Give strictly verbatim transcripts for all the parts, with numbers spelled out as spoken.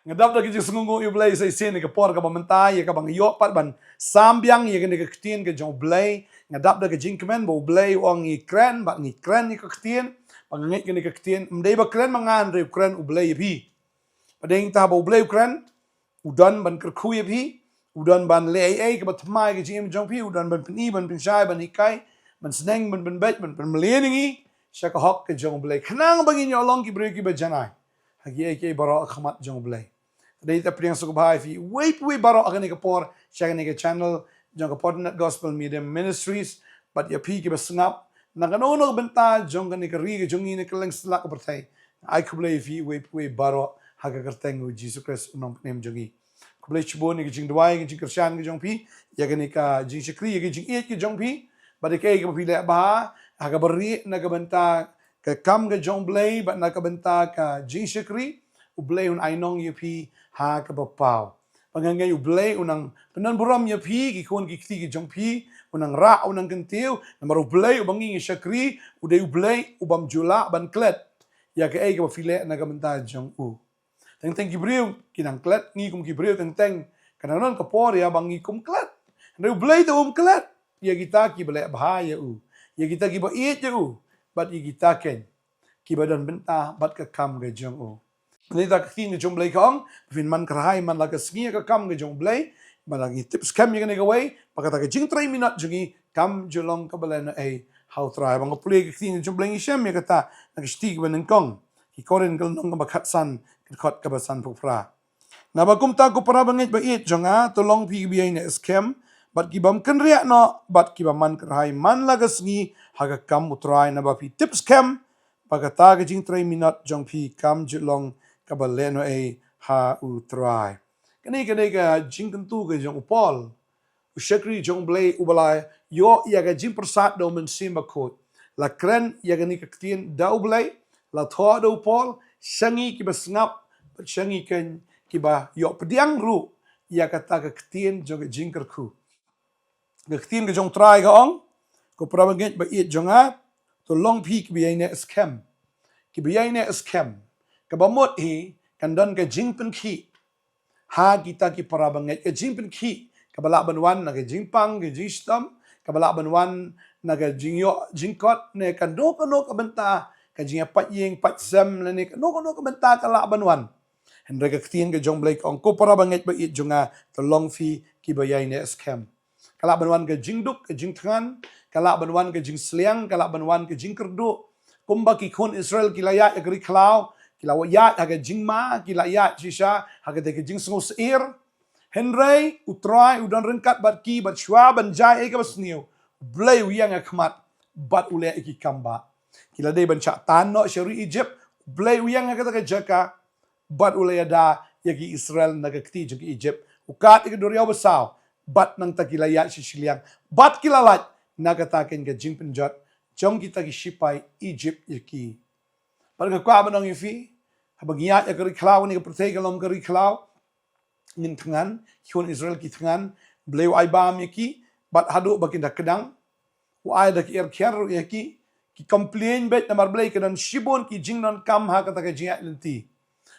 Nga dap da ka jingsngewnguh ïa U Blei sa shisien ha ka por kaba mynta, ïa kaba nga ïoh pat ban sam biang ïa kane ka ktien ka jong U Blei. Nga dap da ka jingkmen ba U Blei u ong ngi kren, bad ngi kren ïa ka ktien. Ba nga ngeit kane ka ktien, ym dei ba kren ma nga, hynrei u kren U Blei ïa phi. Bad dei tang ba U Blei u kren, u don ban kyrkhu ïa phi, u don ban leh ei ei kaba thymmai ka jingim jong phi, u don ban pyni, ban pynshai, ban hikai, ban sneng, ban pynbeit, ban pynmlien ïa ngi sha ka hok ka jong U Blei, khnang ba ngin ïoh long ki briew kiba janai ha kiei kiei baroh ha khmat jong U Blei. Te dei ta pdiang sngewbha ïa phi uwei pa uwei baroh ha kane ka por sha kane ka channel jong ka Fortinet Gospel Media Ministries, bad ïa phi kiba sngap na kano kano ka bynta jong kane ka ri ka jong ngi, na kylleng satlak ka pyrthei. Ai khublei ïa phi uwei pa uwei baroh ha ka kyrteng U Jisu Khrist U Nongpynim jong ngi. Khublei shibun ïa ka jingduwai, ïa ka jingkyrshan ka jong phi ïa kane ka jingshakri, ïa ka jingïeit ka jong phi, bad ïa kaei kaba phi leh bha ha kaba rieh na ka bynta ka kam ka jong U Blei bad na ka bynta ka jingshakri. U Blei un ainong ïa phi ha kaba paw. Ba nga ngeit U Blei u nang pyndonburom ïa phi, ki khun ki kti ki jong phi, u nang rah, u nang kyntiew. Namar U Blei uba ngi ngi shakri u dei U Blei u bym ju lah ban klet ïa kaei kaba phi leh na ka bynta jong u. Teng teng ki briew ki nang klet ngi kum ki briew, teng teng ka nang don ka por ïa ba ngi kum klet. Hynrei U Blei te um klet ïa kita kiba leh bha ïa u, ïa kita kiba ïeit ïa u, bad ïa kita keiñ kiba don bynta bad ka kam ka jong u. Nangta ka ktien ka jong U Blei ka ong, phin man kyrhai man la ka sngi ha ka kam ka jong U Blei. Ba la ngi tip skhem ïa kane kawei, ba kata ka jingtrei minot jong ngi kam ju long kaba lehnohei ha U Trai. Ba nga pule ka ktien ka jong U Blei, ngi shem ïa kata na ka shithi kaba nyngkong Ki Korinth ka lynnong kaba khatsan, ka dkhot kaba sanphew phra. Naba kumta, ko para bangeit ba ïeit jong nga, to long phi kiba ïaineh skhem bad ki bym kynriah noh bad kiba man kyrhai man la ka sngi ha ka kam U Trai, naba phi tip skhem ba kata ka jingtrei minot jong phi kam ju long kaba lehnohei ha U Trai. Kane ka dei ka jingkyntu ka jong u Paul, u shakri jong U Blei uba la ïoh ïa ka jingpyrsad da U Mynsiem Bakhuid. La kren ïa kane ka ktien da U Blei, la thoh da u Paul sha ngi kiba sngap bad sha ngi keiñ kiba ïoh pdiang ruh ïa kata ka ktien jong ka jingkyrkhu. Ka ktien ka jong U Trai ka ong, ko para bangeit ba ïeit jong nga, to long phi kiba ïaineh skhem. Kiba ïaineh skhem. Kaba mut hi kan don ka jingpynkhih ha kita ki para bangeit, ka jingpynkhih kaba lah ban wan na ka jingpang, ka jingshitom, kaba lah ban wan na ka jingïoh jingkot, ne kano kano ka bynta, ka jingïapait ïing pait sem, lane kano kano ka bynta ka lah ban wan. Hynrei ka ktien ka jong U Blei ka ong, ko para bangeit ba ïeit jong nga, to long phi kiba ïaineh skhem. Ka lah ban wan ka jingduk, ka jingthngan, ka lah ban wan ka jingsliang, ka lah ban wan ka jingkyrduh. Kumba ki khun Israel ki la ïaid ha ka ri khlaw, ki la ïaid ha ka jingma, ki la ïaid shisha ha kata ka jingsngewsyier. Hynrei U Trai u don ryngkat bad ki, bad shuwa ban jia ïa kaba sniew, U Blei u ïeng ha khmat bad u leh ïa ki kam ba ki la dei ban shah tan noh sha ri Egypt. U Blei u ïeng ha kata ka jaka bad u la ïada ïa ki Israel na ka kti jong ki Egypt. U kat ïa ka duriaw basaw, bad nangta ki la ïaid sha shiliang, bad ki la lait na kata keiñ ka jingpynjot jong kita ki shipai Egypt ïa ki. Bad nga kwah ban ong ïa phi, haba ngi ïaid ha ka ri khlaw, kane ka pyrthei ka long ka ri khlaw, ngin thngan, ki khun Israel ki thngan, Blei u ai bam ïa ki, bad haduh ba kin da kdang, u ai da ki erkhiar ruh ïa ki, ki complain beit namar Blei, ka don shibun ki jingdonkam ha kata ka jingïaid lynti.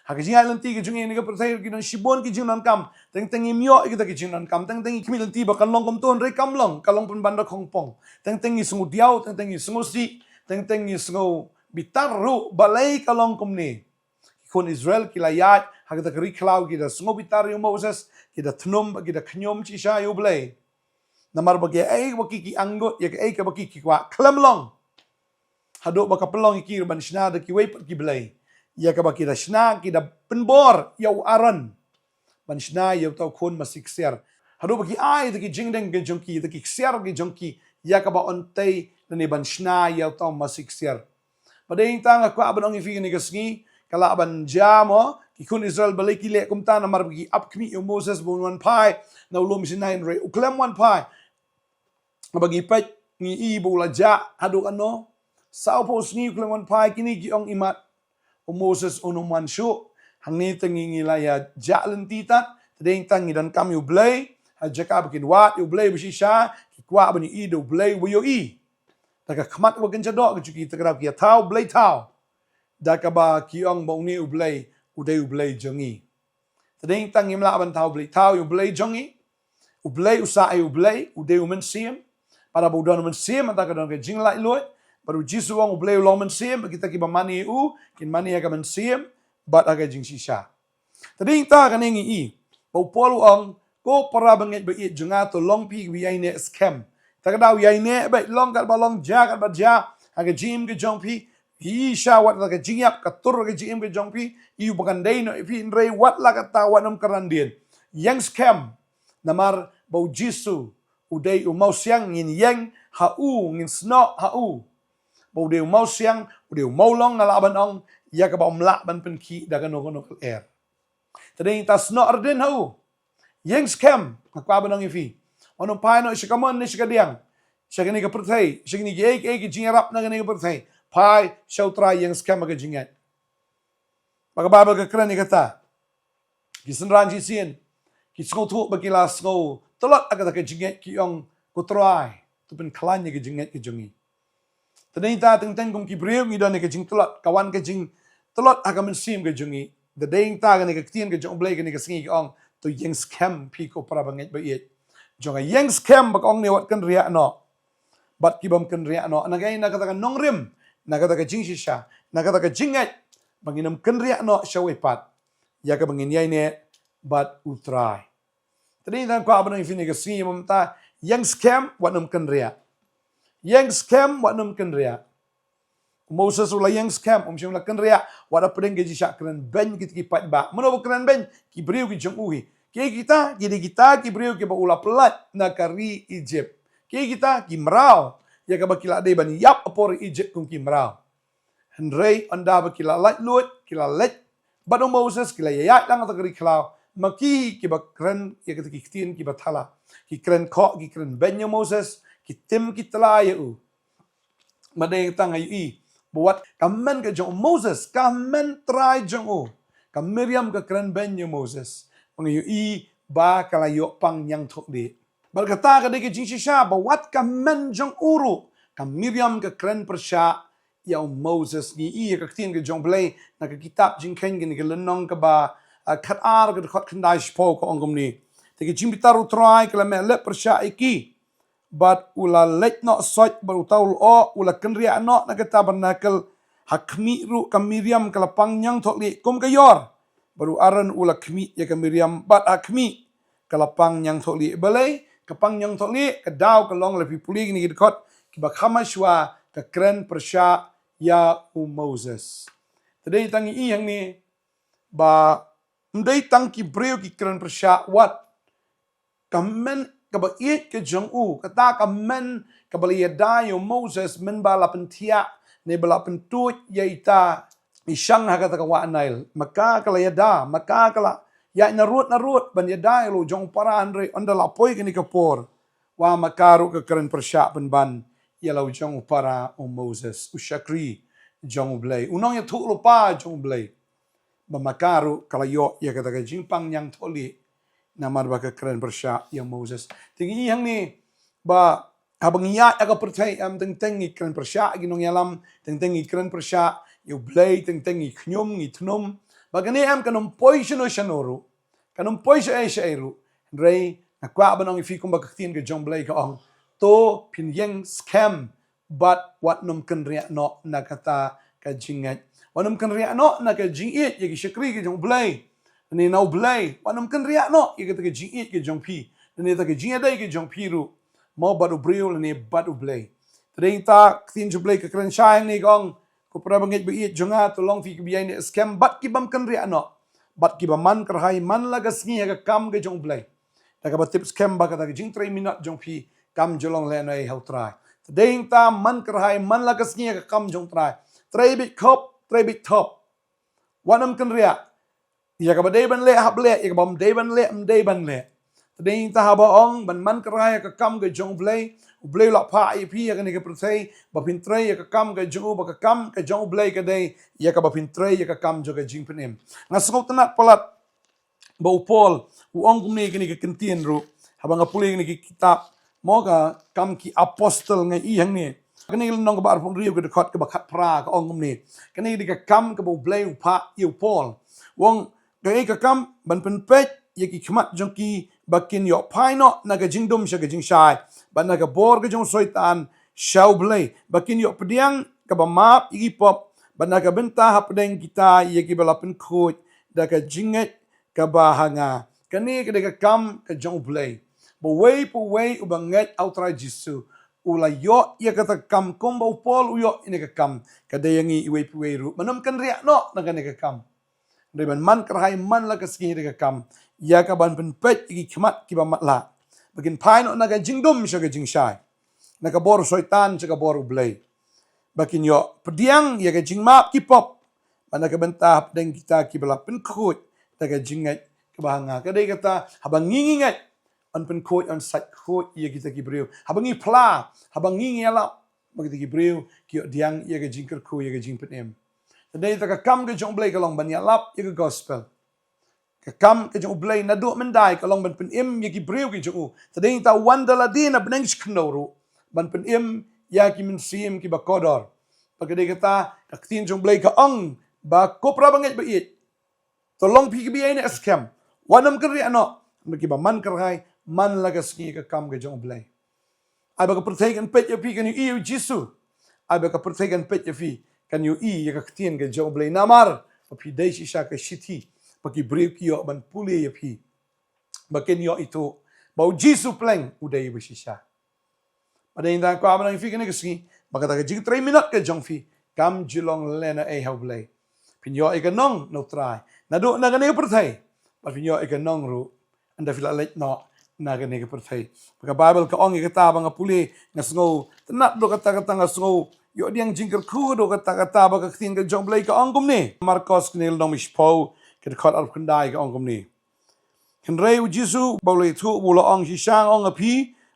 Ha ka jingïaid lynti ka jong ngi ha kane ka pyrthei ki don shibun ki jingdonkam. Teng teng ngim ïoh ïa kita ki jingdonkam, teng teng ngi khmih lynti ba kan long kumto, hynrei kam long, ka long pynban da khongpong. Teng teng ngi sngewdiaw, teng teng ngi sngewsih, teng teng ngi sngew bitar ruh balei ka long kumne. Ki khun Israel ki la ïaid ha kata ka ri khlaw, ki da sngew bitar ïa u Moses, ki da thnum, ki da khñium shisha ïa U Blei. Namar ba kiei ba ki ki angnud, ïa kaei kaba ki ki kwah khlem long. Haduh ba ka pynlong ïa ki ruh ban shna da kiwei pat ki blei, ïa kaba ki da shna, ki da pynbor ïa u Aaron ban shna ïa uta u khun masi ksiar. Haduh ba ki ai da ki jingdeng ka jong ki, da ki ksiar ka jong ki, ïa kaba un tei lane ban shna ïa uta u masi ksiar. Bad dei tang nga kwah ban ong ïa phi kane ka sngi, ka lah ban jia mo, ki khun Israel balei ki leh kumta, namar ba ki ap khmih ïa u Moses ba un wan phai na u lum Sinai, hynrei u khlem wan phai. Haba ngi peit ngi i ba u la jah haduh katno, sawphew sngi u khlem wan phai, kine ki ong imat u Moses un ym wan shuh. Hangne te ngi ngi la ïa jah lynti tad, te dei tang ngi donkam ïa U Blei, ha jaka ba kin wad ïa U Blei ba shisha, ki kwah ban ïohi da U Blei uba ïohi. Da ka khmat uba kynja doh ka jong ki, te ka daw ki ïa thaw Blei thaw, da kaba ki ong ba une U Blei u dei U Blei jong ngi. Te dei tang ngim lah ban thaw blei, thaw ïa u Blei jong ngi. U Blei u sah ïa u Blei, u dei u Mynsiem. Bad haba u don u Mynsiem, mynta ka don ka jinglaitluid. Bad u Jisu u ong u Blei u long Mynsiem, kita kiba mane ïa u, kin mane ha ka mynsiem bad ha ka jingshisha. Te dei ta kane ngi i ba u Paul u ong, ko para bangeit ba ïeit jong nga, to long phi kiba ïaineh skhem. Ta ka daw ïaineh ba long katba long, jia katba jia ha ka jingim ka jong phi. Phi i sha wat la ka jingïap ka tur ka jingim ka jong phi, i u ba kan dei noh ïa phi, hynrei wat la kata wat nym kren dien. Ïeng skhem. Namar ba u Jisu u dei u mawsiang, ngin ïeng ha u, ngin snoh ha u. Ba u dei u mawsiang, u dei u mawlong, nga lah ban ong, ïa kaba ym lah ban pynkhih da kano kano ka lyer. Te dei ta snoh ardin ha u. Ïeng skhem, nga kwah ban ong ïa phi. Wat nym phai noh sha kamon ne sha kadiang, sha kane ka pyrthei, sha kine kiei kiei ki jingïarap na kane ka pyrthei. Phai sha u Trai, ïeng skhem ha ka jingngeit. Ba ka Baibl ka kren ïa kata. Ki synran shisien ki sngewthuh ba ki la sngew tlot ha kata ka jingngeit, ki ong, ko Trai, to pynkhlaiñ ïa ka jingngeit ka jong ngi. Te dei ta teng teng kum ki briew ngi don ïa ka jingtlot, ka wan ka jingtlot ha ka mynsiem ka jong ngi. Te dei ta kane ka ktien ka jong u Blei kane ka sngi ka ong, to ïeng skhem phi ko para bangeit ba ïeit jong nga. Ïeng skhem ba ka ong ne wat kynriah noh. Bad ki bym kynriah noh na kaei, na kata ka nongrim, na kata ka jingshisha, na kata ka jingngeit, ba ngin ym kynriah noh shawei pat ïa kaba ngin ïaineh bad u Trai. Te dei tang kwah ban ong ïa phi ne ka sngi mynta, ïeng skhem wat nym kynriah. Ïeng skhem wat nym kynriah. U Moses u la ïeng skhem, um shym la kynriah wat hapdeng ka jingshah kren beiñ kit ki paidbah. Mano ba kren beiñ? Ki briew ki jong u hi. Kiei kita? Ki dei kita ki briew kiba u la pyllait na ka ri Egypt. Kiei kita? Ki mraw, ïa kaba ki la dei ban ïap ha por Egypt kum ki mraw. Hynrei ynda ba ki la laitluid, ki la leit bad u Moses, ki la ïaid lang ha ka ri khlaw, ma ki kiba kren ïa kita ki ktien kiba thala. Ki kren khoh, ki kren beiñ ïa u Moses, ki tim ki tla ïa u. Ma dei tang ïa u i ba wat ka hynmen ka jong u Moses, ka hynmen trai jong u, ka Miriam, ka kren beiñ ïa u Moses. Ma ngi ïohi ba ka la ïoh pang ñiangthohlieh. Bad kata ka dei ka jingshisha ba wat ka hynmen jong u ruh, ka Miriam, ka kren pyrshah ïa u Moses. Ngi i ïa ka ktien ka jong u Blei na ka kitab Jingkheiñ kane ka lynnong kaba, ah, khatar, ka dkhot khyndai shiphew, ka ong kumne: Te ka jingbitar u Trai ka la meh lep pyrshah ïa ki, bad u la leit noh soit, bad uta u lyoh u la kynriah noh na ka tabernakl ha khmih ruh. Ka Miriam ka la pang ñiangthohlieh kum ka ïor, bad u Aaron u la khmih ïa ka Miriam bad ha khmih ka la pang ñiangthohlieh. Balei ka pang ñiangthohlieh? Ka daw ka long, lada phi pule kine ki dkhot kiba kham shuwa, ka kren pyrshah ïa u Moses. Te dei tang ngi i hangne ba ym dei tang ki briew ki kren pyrshah, wat ka hynmen kaba ïeit ka jong u, kata ka hynmen kaba la ïada ïa u Moses mynba la pynthiah ne ba la pyntuid ïa ita i shang ha kata ka wah Nail. Ma ka ka la ïada, ma ka ka la ïaid narud narud ban ïada ïa la u jong u para, hynrei ynda la poi kane ka por, wa ma ka ruh ka kren pyrshah pynban ïa la u jong u para u Moses, u shakri jong u Blei, u nongïathuhlypa jong u Blei. Ba ma ka ruh ka la ïoh ïa kata ka jingpang ñiangthohlieh namar ba ka kren pyrshah ïa u Moses. Te ngi i hangne ba haba ngi ïaid ha ka pyrthei, em, teng teng ngi kren pyrshah ïa ki nongïalam, teng teng ngi kren pyrshah ïa u Blei, teng teng ngi khñium, ngi thnum. Ba kane, em, kan ym poi shano shano ruh, kan ym poi shaei shaei ruh. Hynrei nga kwah ban ong ïa phi kumba ka ktien ka jong u Blei ka ong, to phin ïeng skhem bad wat nym kynriah noh na kata ka jingngeit. Wat nym kynriah noh na ka jingïeit ïa ki shakri ki jong u Blei, ne na u Blei. Wat nym kynriah noh ïa kata ka jingïeit ki jong phi, ne kata ka jingïadei ki jong phi ruh, mo bad u briew ne bad u Blei. Te dei ta ka ktien jong u Blei ka kren shai hangne, ka ong, ko para bangeit ba ïeit jong nga, to long phi kiba ïaineh skhem bad ki bym kynriah noh, bad kiba man kyrhai man la ka sngi ha ka kam ka jong u Blei. Da kaba tip skhem ba kata ka jingtrei minot jong phi kam ju long lehnoh ha u Trai. Te dei ta man kyrhai man la ka sngi ha ka kam jong u Trai. Trei beit khop, trei beit thop. Wat nym kynriah. Ïa kaba dei ban leh hap leh, ïa kaba ym dei ban leh ym dei ban leh. Te dei ta haba ong ban man kyrhai ha ka kam ka jong u Blei, u Blei u la phah ïa phi ha kane ka pyrthei ba phin trei ïa ka kam ka jong u, ba ka kam ka jong u Blei ka dei ïa kaba phin trei ïa ka kam jong ka jingpynim. Nga sngewtynnat palat ba u Paul u ong kumne kane ka kyntien ruh, haba nga pule kane ka kitab, mo, ka Kam ki Apostol, nga i hangne, kane ka lynnong kaba arphew hynriew, ka dkhot kaba khatphra, ka ong kumne. Kane ka dei ka kam kaba u Blei u phah ïa u Paul. U ong, Kaei ka kam? Ban pynpeit ïa ki khmat jong ki ba kin ïoh phai noh na ka jingdum sha ka jingshai, bad na ka bor ka jong u Soitan sha U Blei, ba kin ïoh pdiang kaba map ïa ki pop, bad na ka bynta hapdeng kita ïa kiba la pynkhuid da ka jingngeit kaba ha nga. Kane ka dei ka kam ka jong U Blei, ba uwei pa uwei uba ngeit ha U Trai Jisu u la ïoh ïa kata ka kam, kumba u Paul u ïoh ïa kane ka kam. Ka dei ïa ngi iwei pa iwei ruh ban ym kynriah noh na kane ka kam. Dei ban man kyrhai man la ka sngi ïa ka kam, ïa ka ban pynpeit ïa ki khmat kiba matlah, ba kin phai noh na ka jingdum sha ka jingshai, na ka bor Soitan sha ka bor U Blei, ba kin ïoh pdiang ïa ka jingmap ki pop, bad na ka bynta hapdeng kita kiba la pynkhuid da ka jingngeit kaba ha nga. Ka dei kata, haba ngi ngi ngeit, yn pynkhuid, yn sait khuid ïa kita ki briew. Haba ngi phla, haba ngi ngi ïalap, ba kita ki briew ki ïoh pdiang ïa ka jingkyrkhu, ïa ka jingpynim. Te dei kata, ka kam ka jong U Blei ka long ban ïalap ïa ka gospel. Ka kam ka jong U Blei naduh mynhyndai ka long ban pynim ïa ki briew ki jong u. Te dei kata, wan da lade na bneng shi khyndew ruh ban pynim ïa ki mynsiem kiba kordor. Bad ka dei kata, ka ktien jong U Blei ka ong ba ko para bangeit ba ïeit, to long phi kiba ïaineh skhem, wat nym kynriah noh, namar kiba man kyrhai man la ka sngi ïa ka kam ka jong U Blei. Ai ba ka pyrthei kan peit ïa phi, kan ïohi ïa U Jisu. Ai ba ka pyrthei kan peit ïa phi, kan ïohi ïa ka ktien ka jong U Blei. Namar ba phi dei shisha ka shithi ba ki briew ki ïoh ban pule ïa phi, ba kin ïoh ithuh ba U Jisu Pleng u dei uba shisha. Bad dei tang kwah ban ong ïa phi kane ka sngi ba kata ka jingtrei minot ka jong phi kam ju long lehnohei ha U Blei. Phin ïoh ïa ka nong na U Trai naduh na kane ka pyrthei, bad phin ïoh ïa ka nong ruh ynda phi la leit noh na kane ka pyrthei. Ba ka Baibl ka ong ïa kata, ba nga pule nga sngew tynnad haduh katta katta, nga sngew ïoh pdiang jingkyrkhu haduh katta katta. Ba ka ktien ka jong U Blei ka ong kumne, Markos kane ka lynnong ba shiphew, ka dkhot arphew khyndai, ka ong kumne: Hynrei U Jisu uba u la ïathuh u la ong, shisha nga ong ïa phi,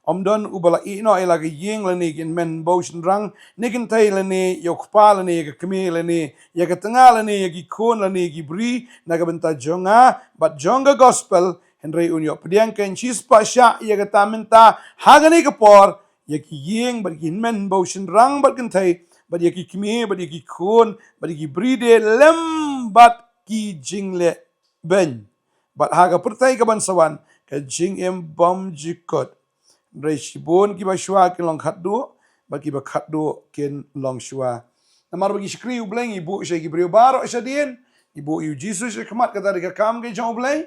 ym don uba la ïehnoh ïa la ka ïing lane ki hynmen bad shynrang ne kynthei lane ïa u kpa lane ïa ka kmie lane ïa ka tnga lane ïa ki khun lane ïa ki bri na ka bynta jong nga bad jong ka gospel, hynrei un ïoh pdiang keiñ shispah shah ïa kata mynta ha kane ka por, ïa ki ïing bad ki hynmen bad shynrang bad kynthei bad ïa ki kmie bad ïa ki khun bad ïa ki bri de lem bad ki jingleh beiñ, bad ha ka pyrthei kaban sa wan ka jingim bymjukut. Hynrei shibun kiba shuwa kin long khatduh, bad kiba khatduh kin long shuwa. Namar ba ngi shakri U Blei ngi buh sha ki briew baroh shadien, ngi buh ïa U Jisu sha khmat, kata dei ka kam ka jong U Blei.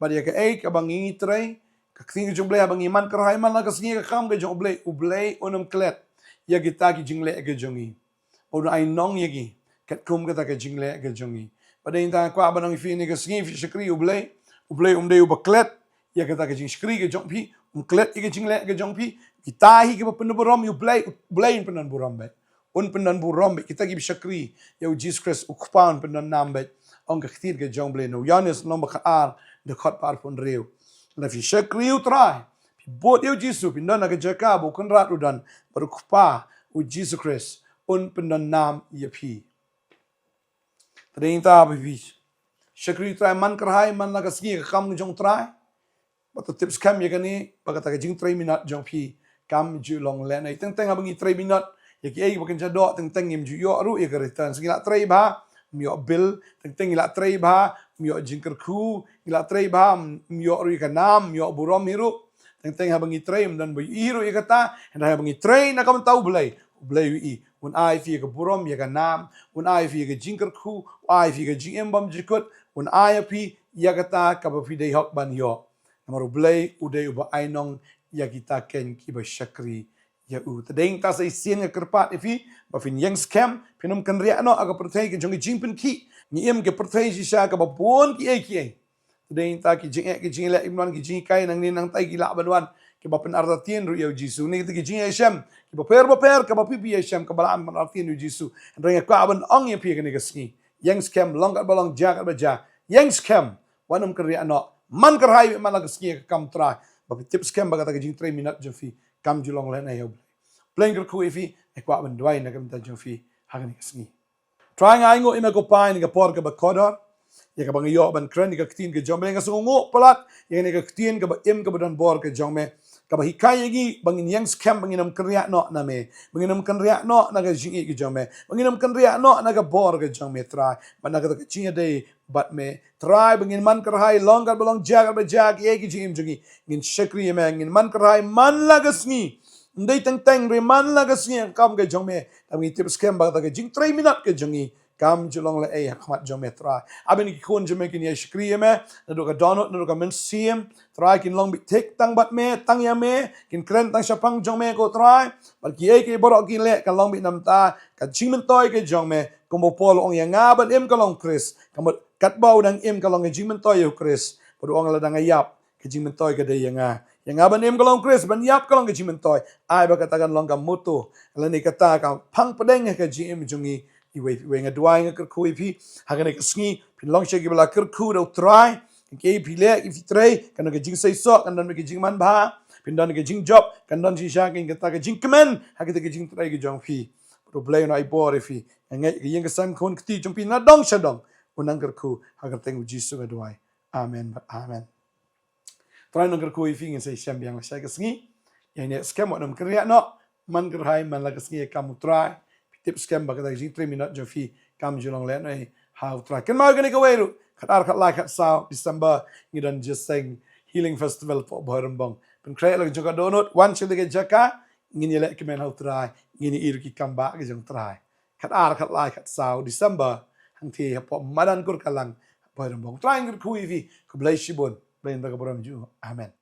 Bad ïa kaei kaba ngi trei, ka ktien ka jong U Blei, haba ngi man kyrhai man la ka sngi ïa ka kam ka jong U Blei, U Blei un ym klet ïa kita ki jingleh ka jong ngi, un ai nong ïa ngi katkum kata ka jingleh ka jong ngi. Bad dei tang kwah ban ong ïa phi kane ka sngi, phi shakri U Blei, U Blei um dei uba klet ïa kata ka jingshakri ka jong phi, um klet ïa ka jingleh ka jong phi. Kita hi kiba pyndonburom ïa U Blei, U Blei un pyndonburom beit. Un pyndonburom beit kita kiba shakri ïa U Jisu Khrist, U Kpa un pyndonnam beit. Ong ka ktien ka jong U Blei na u Ïoannis lynnong ba khatar, dkhot ba arphew hynriew: Lada phi shakri U Trai, phi bud ïa U Jisu, phin don ha ka jaka ba U Kynrad u don, bad U Kpa, U Jisu Khrist, un pyndonnam ïa phi. Te dei tang ba phi shakri U Trai man kyrhai man la ka sngi ïa ka kam jong U Trai, bad to tip skhem ïa kane, ba kata ka jingtrei minot jong phi kam ju long lehnohei. Teng teng haba ngi trei minot ïa kiei kiba kynja doh, teng teng ngim ju ïoh ruh ïa ka returns. Ngi la trei bha, ym ïoh bill. Teng teng ngi la trei bha, ym ïoh jingkyrkhu. Ngi la trei bha, ym ïoh ruh ïa ka nam, ym ïoh burom hi ruh. Teng teng haba ngi trei ym don ba ïohi ruh ïa kata. Hynrei haba ngi trei na ka bynta U Blei, U Blei u ïohi, un ai phi ïa ka burom, ïa ka nam, un ai phi ïa ka jingkyrkhu, un ai phi ïa ka jingim bymjukut, un ai ïa phi ïa kata kaba phi dei hok ban ïoh. Namar U Blei u dei uba ai nong ïa kita keiñ kiba shakri ïa u. Te dei tang sa shisien nga kyrpad ïa phi ba phin ïeng skhem, phin ym kynriah noh ha ka pyrthei ka jong ka jingpynkhih. Ngi im ha ka pyrthei shisha kaba bun kiei kiei. Te dei tang ki jingeh ki jingleh, im wan ki jinghikai nangne nangtai ki lah ban wan kiba pynartatien ruh ïa U Jisu. Kine kita ki jingïashem kiba pher ba pher kaba phi phi ïashem kaba lah ban artatien ïa U Jisu. Hynrei nga kwah ban ong ïa phi kane ka sngi, ïeng skhem, long katba long, jia katba jia, ïeng skhem. Wat nym kynriah noh, man kyrhai man la ka sngi ïa ka kam Trai, ba phi tip skhem ba kata ka jingtrei minot jong phi kam ju long lehnohei ha U Blei. Blei un kyrkhu ïa phi. Nga kwah ban duwai na ka bynta jong phi ha kane ka sngi. Trai, nga ainguh ïa me ko Pa ïa kane ka por kaba kordor, ïa kaba nga ïoh ban kren ïa ka ktien ka jong me. Nga sngewnguh palat ïa kane ka ktien kaba im kaba don bor ka jong me. Kaba hikai ïa ngi ba ngin ïeng skhem ba ngin ym kynriah noh na me, ba ngin ym kynriah noh na ka jingïeit ka jong me, ba ngin ym kynriah noh na ka bor ka jong me Trai, bad na kata ka jingïadei bad me Trai, ba ngin man kyrhai long katba long, jia katba jia, kiei ki jingim jong ngi, ngin shakri ïa me, ngin man kyrhai man la ka sngi. Ym dei teng teng re, man la ka sngi ïa ka kam ka jong me, da ngi tip skhem ba kata ka jingtrei minot ka jong ngi kam ju long lehei ha khmat jong me Trai. Haba ki khun jong me kin ïa shakri ïa me naduh ka dohnud naduh ka mynsiem, Trai, kin long beit thik tang bad me, tang ïa me, kin kren tang shaphang jong me ko Trai. Bad kiei kiei baroh ki leh kan long beit namar ka jingmyntoi ka jong me. Kumba u Paul u ong, ïa nga ban im ka long Khrist. Ka mut katba u dang im ka long ka jingmyntoi ïa u Khrist. Bad u ong, lada nga ïap, ka jingmyntoi ka dei ïa nga. Ïa nga ban im ka long Khrist, ban ïap ka long ka jingmyntoi. Ai ba kata kan long ka motto, lane kata ka phang pdeng ha ka jingim jong ngi. Iwei iwei, nga duwai, nga kyrkhu ïa phi ha kane ka sngi, phin long sha kiba la kyrkhu da u Trai. Kiei phi leh, kiei phi trei, kan don ka jingseisoh, kan don ka jingmanbha, phin don ka jingjop, kan don shisha kata ka jingkmen ha kata ka jingtrei ka jong phi. Bad U Blei un ai bor ïa phi. Nga ngeit ka ïing ka sem khun kti jong phi na dong sha dong un nang kyrkhu ha ka kyrteng U Jisu nga duwai. Amen bad amen. Trai un nang kyrkhu ïa phi, ngin sa ïashem biang lashai ka sngi. Ïa ngin ïa skhem, wat nym kynriah noh, man kyrhai man la ka sngi ïa ka kam U Trai. Phi tip skhem ba kata ka jingtrei minot jong phi kam ju long lehnohei ha U Trai. Kynmaw kane kawei ruh, khatar khatlai khatsaw December ngi don jingïaseng Healing Festival hapoh Bhoirymbong. Pynkhreh ïa la ka jong ka dohnud, wan sha kane ka jaka, ngin ïaleh kmen ha U Trai, ngin ïa-i ruh ki kambah ka jong U Trai. Khatar khatlai khatsaw December, hangtei hapoh madan Kurkalang, Bhoirymbong. Trai un kyrkhu ïa phi, khublei shibun, Blei un don ka burom jong u. Amen.